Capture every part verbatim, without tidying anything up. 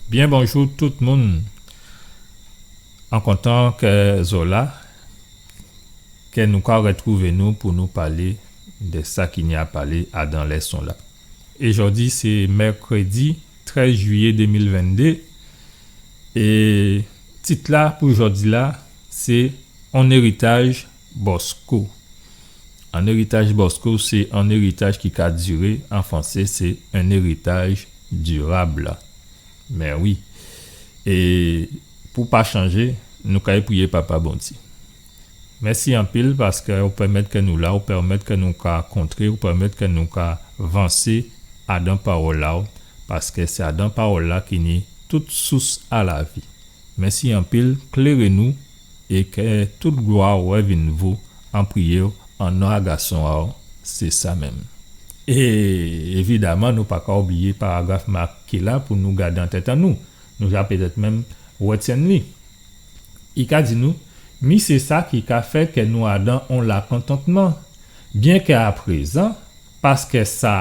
Byen bonjou tout moun. An kontan kè zò la, kè nou ka rètwouvé nou pou nou palé dè sa ki ni a palé adan lèson la. É jòdi sé mèkrédi trèz juiyé dé mil venndé. É tit la pou jòdi la sé On éritaj Bosco. On éritaj Bosco sé on éritaj ki ka diré, an fransé sé un héritage durable. Mé wi. É pou pa chanjé, nou kay priyé Papa Bondyé. Mèsi anpil paskè ou pèmèt kè nou la, ou pèmèt kè nou ka kontré, ou pèmèt kè nou ka vansé adan pawòl la, paskè sé adan pawòl la ki ni tout sous a lavi. Mèsi anpil, kléré nou é kè tout glwa ou vin vou, an priyé ou, an non a gason a ou, sé sa menm. É évidaman, nou pa ka oubliyé paragraf maké la pou nou gadé an tèt an nou. Nou ja pétèt menm rètyenn li. I ka di nou, mi sé sa ki ka fè kè nou adan on lakontantman, byen kè aprézan, paskè sa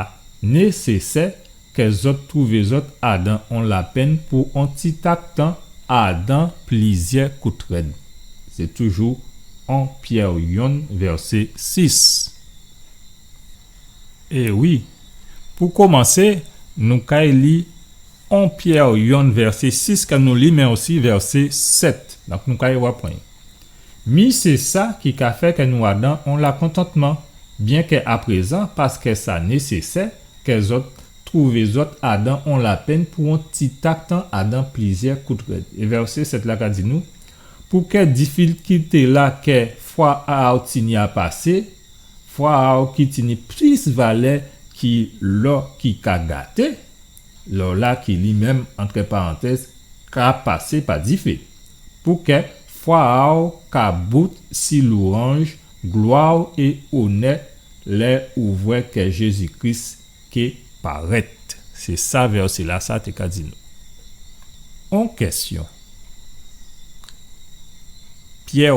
nésésè kè zòt twouvé zòt adan on lapenn pou on ti tak tan adan plizyè kout rèd. Sé toujou On Pyè yonn vèsé sis. É wi, pou komansé, nou kay li On Pyè yonn vèsé sis kè nou li, mé osi vèsé sèt. Donk nou kay rèprann. Mi sé sa ki ka fè kè nou adan on lakontantman, byen kè aprézan, paskè sa nésésè kè zòt twouvé zòt adan on lapenn pou on ti tak tan adan plizyè kout rèd. É vèsé sèt la ka di nou, pou kè difikilté la kè fwa a ou tini a pasé, fwa a ou ki tini plis valè ki lò ki ka gaté, lò la ki li menm, antrè parantèz, ka pasé pa difé. Pou kè fwa a ou ka bout si lwanj, glwa é onè lè ou vwè kè Jézi Kris ké parèt. Sé sa vèsé la sa té ka di nou. On kèsyon. Pyè,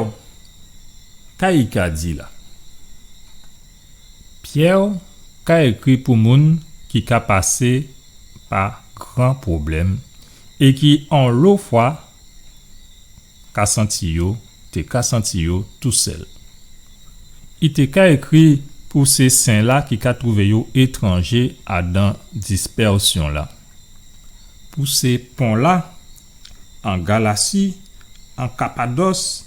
ka i ka di la? Pyè ka ékri pou moun ki ka pasé pa gran pwoblèm é ki onlo fwa ka santi yo, té ka santi yo tousèl. I té ka ékri pou sé sen la ki ka twouvé yo étranjé adan dispèsyon la. Pou sé pon la, an Galasi, an Kapadòs,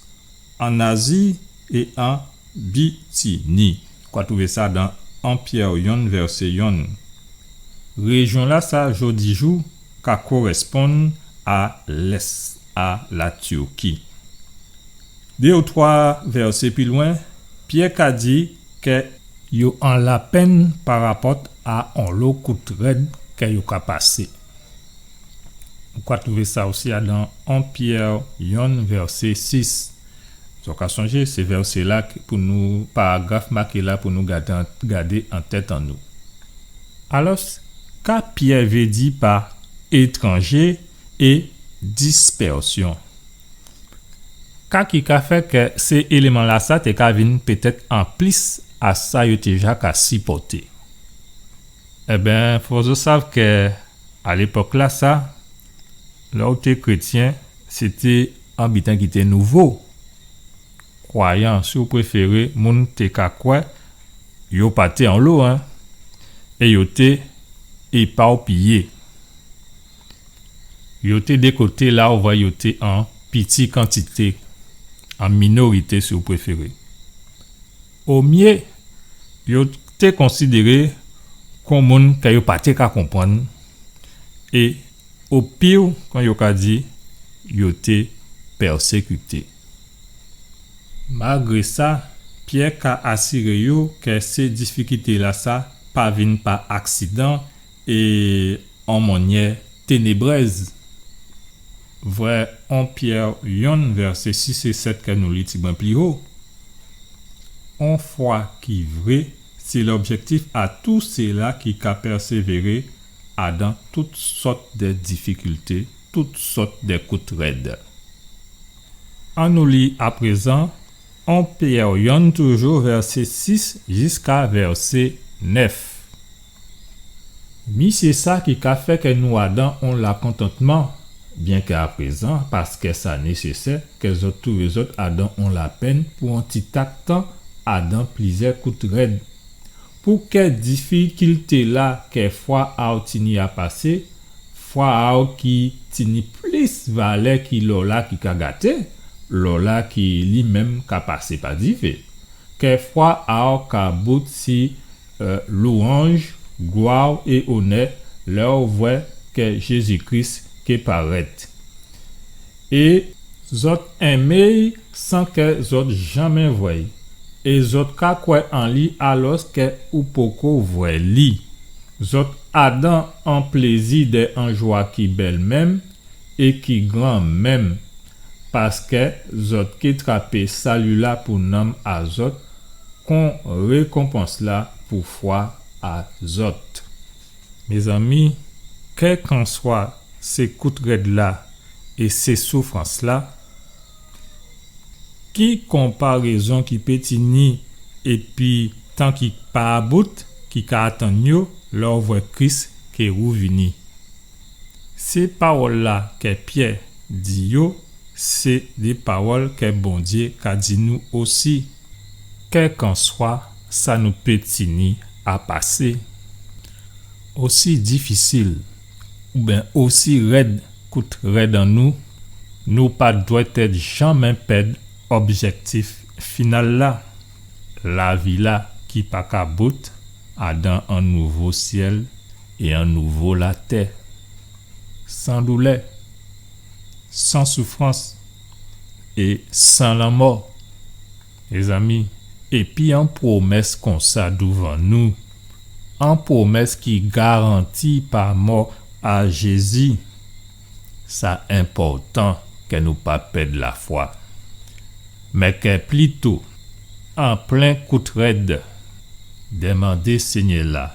an Azi é an Bitini. Ou ka twouvé sa dan On Pyè yonn vèsé yonn. Réjyon la sa jòdijou ka korèsponn a lès a la Turki. Dé ou twa vèsé pi lwen, Pyè ka di kè yo an lapenn parapòt a onlo kout rèd kè yo ka pasé. Ou ka twouvé sa osi adan On Pyè yonn vèsé sis. Zò ka sonjé, sé vèsé la k-, pou nou, paragraf maké la pou nou gadé an, gadé an tèt an nou. Alò, ka Pyè vé di pa étranjé é dispèsyon? Ka ki ka fè kè sé éléman la sa té ka vin pétèt anplis a sa yo té ja ka sipòté? Ében, fò zò sav kè a lépòk la sa, lè ou té krétyen, sété on biten ki té nouvo. Kwayan, si ou préféré, moun té ka kwè, yo pa té onlo, en, é yo té épawpiyé. Yo té dé koté la ou vwè yo té an piti kantité, an minorité, si ou préféré. O myé, yo té konsidéré kon moun kè yo pa té ka konprann, é o pi, kon yo ka di, yo té pèsékité. Malgré sa, Pyè ka asiré yo kè sé difikilté la sa pa vin pa aksidan é an mannyè ténébrèz. Vwè On Pyè yonn vèsé sis é sèt kè nou li tibwen pli ho. On fwa ki vré, sé lobjèktif a tout séla ki ka pèsévéré adan tout sòt dè difikilté, tout sòt dè kout rèd. Annou li aprézan On Pyè yonn toujou vèsé sis jiska vèsé nèf. Mi sé sa ki ka fè kè nou adan on lakontantman, Byenkè aprézan, paskè sa nésésè, kè zòt twouvé zòt adan on lapenn pou on titak tan, adan plizyè kout rèd. Pou kè difikilté-la kè fwa a'w tini a pasé, fwa a'w ki tini plis valè ki lò-la ki ka gaté, lò-la ki li menm ka pasé pa difé. Kè fwa a'w ka bout si, euh, lwanj, glwa é onè lè ou vwè kè Jézi Kris ké parèt. É zòt enmé'y san kè zòt janmen vwè'y. É zòt ka kwè an li alòskè ou poko vwè li. Zòt adan an plézi dè an jwa ki bèl menm é ki gran menm, paskè zòt ké trapé sali-la pou nanm a zòt, kon rékonpans-la pou fwa a zòt. Mézanmi, kèlkanswa sé kout rèd-la é sé soufrans-la, ki konparézon ki pé tini épi tan ki pa bout ki ka atann yo lè ou vwè Kris ké wouvini? Sé pawòl-la kè Pyè di yo, sé dé pawòl kè Bondyé ka di nou osi, kèlkanswa sa nou pé tini a pasé. Osi difisil ouben osi rèd kout rèd an nou, nou pa dwèt èt janmen pèd objèktif final-la, lavi-la ki pa ka bout adan an nouvo syèl é an nouvo latè, san doulè, san soufrans é san lanmò. Mézanmi, épi an pwomès konsa douvan nou, an pwomès ki garanti pa mò a Jézi, sa enpòtan kè nou pa pèd lafwa. Mé kè plito, an plen kout rèd, dèmandé Sényè-la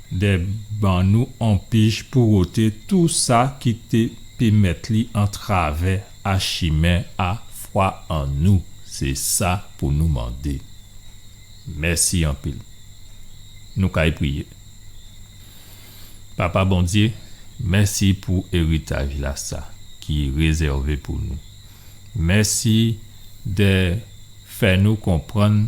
dè ban nou on pij pou woté tou sa ki té pé mèt li an travè a chimen a fwa an nou. Sé sa pou nou mandé. Mèsi anpil. Nou kay priyé. Papa Bondyé, mèsi pou éritaj-lasa ki rézèvé pou nou. Mèsi dè fè nou konprann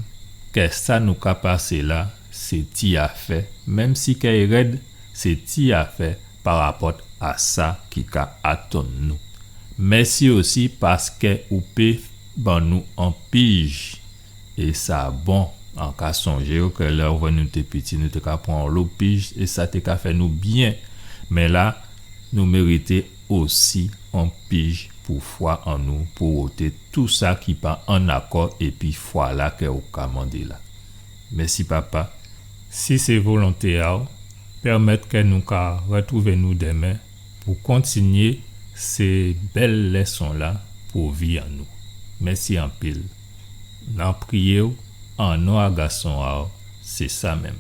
kè sa nou ka pasé la, sé ti afè, menm si kè i rèd, sé ti afè parapòt a sa ki ka atann nou. Mèsi osi paskè ou pé ban nou on pij, é sa bon. An ka sonjé kè lè ou vwè nou té piti, nou té ka pran onlo pij, é sa té ka fè nou byen. Mé la, nou mérité osi on pij pou fwa an nou, pou woté tou sa ki pa an akò épi fwa-la kè ou ka mandé la. Mèsi, Papa. Si sé volonté a'w, pèmèt kè nou ka rètwouvé nou dèmen pou kontinyé sé bèl lèson-la pou vi an nou. Mèsi anpil. An priyé'w an non a Gason a'w, sé sa menm.